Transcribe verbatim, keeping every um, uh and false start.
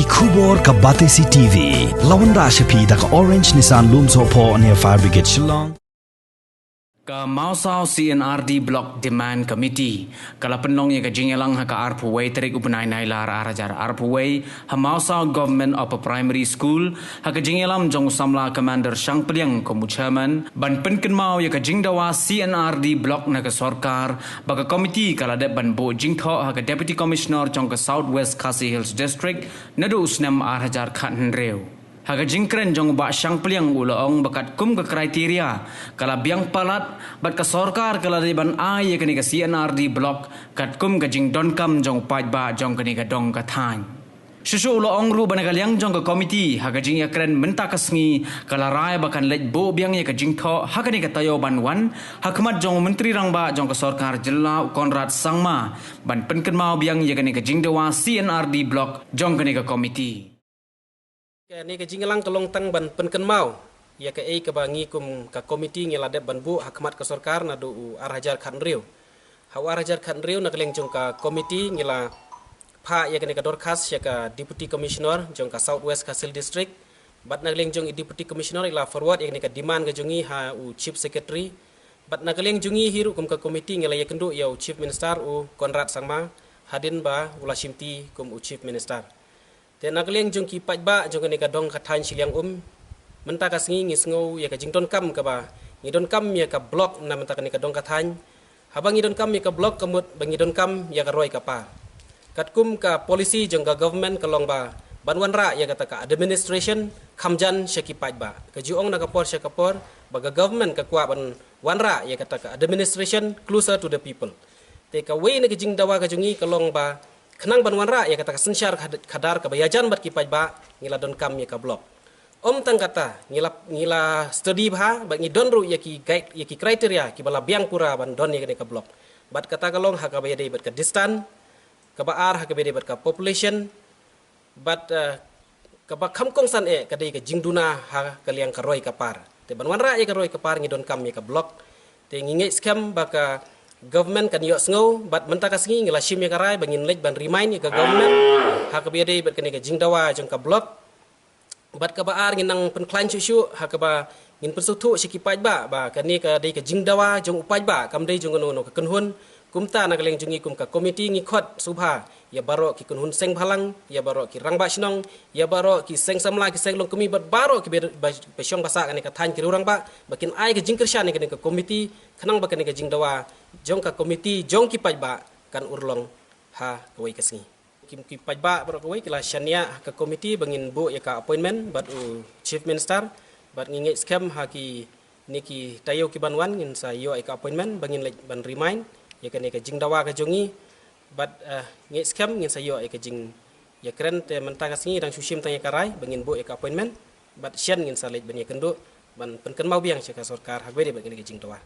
Khubor ka Batesi T V. La wanrah sha phi da ka Orange Nissan Lumsohphoh near Fire Brigade Shillong. Ka Mawsaw C and R D Block Demand Committee ka la pynlong ïa ka jingïalang ha ka arphew wei tarik u bnai Nailar ar hajar arphew wei ha Mawsaw Government Upper Primary School, ha ka jingïalam jong u samla Commander Shangpliang kum u chairman, ban pynkynmaw ïa ka jingdawa C and R D Block na ka sorkar, ba ka committee ka la dep ban buh jingthoh ha ka Deputy Commissioner jong ka South West Khasi Hills District naduh u snem ar hajar khathynriew. Ha ka jingkren jong u Bah Shangpliang u la ong ba katkum ka criteria ka la biang palat, bad ka sorkar ka la dei ban ai ïa kane ka C and R D Block katkum ka jingdonkam jong u paidbah jong kane ka dong ka thaiñ. Shuh shuh u la ong ruh ba na ka liang jong ka committee ha ka jingïakren mynta ka sngi ka la rai ba kan leit buh biang ïa ka jingthoh ha kane ka taïew ban wan, ha khmat jong u Myntri Rangbah jong ka sorkar jylla u Conrad Sangma, ban pynkynmaw biang ïa kane ka jingdawa C and R D Block jong kane ka committee. Kane ka jingïalang ka long tang ban pynkynmaw ïa kaei kaba ngi kum ka committee ngi la dep ban buh ha khmat ka sorkar naduh u ar hajar khathynriew. Ha u ar hajar khathynriew na ka liang jong ka committee ngi la phah ïa kane ka dorkhas sha ka Deputy Commissioner jong ka South West Khasi Hills District. Bad na ka liang jong i Deputy Commissioner i la forward ïa kane ka demand ka jong ngi ha u Chief Secretary. Bad na ka liang jong ngi hi ruh kum ka committee ngi la ïakynduh ïa u Chief Minister u Conrad Sangma, hadien ba u la shimti kum u Chief Minister. Te na ka liang jong ki paidbah jong kane ka dong ka thaiñ Shiliang Um, mynta ka sngi ngi sngew ïa ka jingdonkam kaba ngi donkam ïa ka block na mynta kane ka dong ka thaiñ. Haba ngi donkam ïa ka block ka mut ba ngi donkam ïa ka roi ka par. Katkum ka policy jong ka government ka long ba ban wanrah ïa kata ka administration kham jan sha ki paidbah. Ka ju ong na ka por sha ka por ba ka government ka kwah ban wanrah ïa kata ka administration closer to the people. Te kawei na ka jingdawa ka jong ngi ka long ba khnang ban wanrah ïa kata ka synshar khad-, khadar kaba ïajan bad ki paidbah ngi la donkam ïa ka block. Ym tang kata, ngi la, ngi la study bha, bad ngi don ruh ïa ki guide, ïa ki criteria kiba la biang pura ban don ïa kane ka block. Bad kata ka long ha kaba ïadei bad ka distance, kaba ar ha kaba ïadei bad ka population, bad, eh, kaba kham kongsan eh ka dei ka jingduna ha ka liang ka roi ka par. Te ban wanrah ïa ka roi ka par ngi donkam ïa ka block. Te ngi ngeit skhem ba ka government kan ïohsngew, bad mynta ka sngi ngi la shim ïa ka rai ba ngin leit ban remind ïa ka government ha kaba ïadei bad kane ka jingdawa jong ka block. Bad kaba ar ngin nang pynkhlaiñ shuh shuh ha kaba ngin pynsngewthuh sha ki paidbah ba kane ka dei ka jingdawa jong u paidbah, kam dei jong kano kano ka kynhun. Kumta na ka liang jong ngi kum ka committee ngi khot sngewbha ïa baroh ki kynhun seng bhalang, ïa baroh ki rangbah shnong, ïa baroh ki seng samla, ki seng longkmie, bad baroh ki ba, ba, ba shong ba sah kane ka thaiñ ki riew rangbah ba kin ai ka jingkyrshan ïa kane ka committee, khnang ba kane ka jingdawa jong ka committee jong ki paidbah kan urlong ha kawei ka sngi. Ki, ki paidbah baroh kawei ki la shaniah ha ka committee ba ngin buh ïa ka appointment bad u Chief Minister, bad ngi ngeit skhem ha kine ki taïew ki ban wan ngin sa ïoh ïa ka appointment ba ngin leit ban remind ïa kane ka jingdawa ka jong ngi, bad, eh, ngeit skhem ngin sa ïoh ïa ka jingïakren. Te mynta ka sngi dang shu shim tang ïa ka rai ba ngin buh ïa ka appointment, bad shen ngin sa leit ban ïakynduh ban pynkynmaw biang sha ka sorkar ha kaba ïadei bad kane ka jingdawa.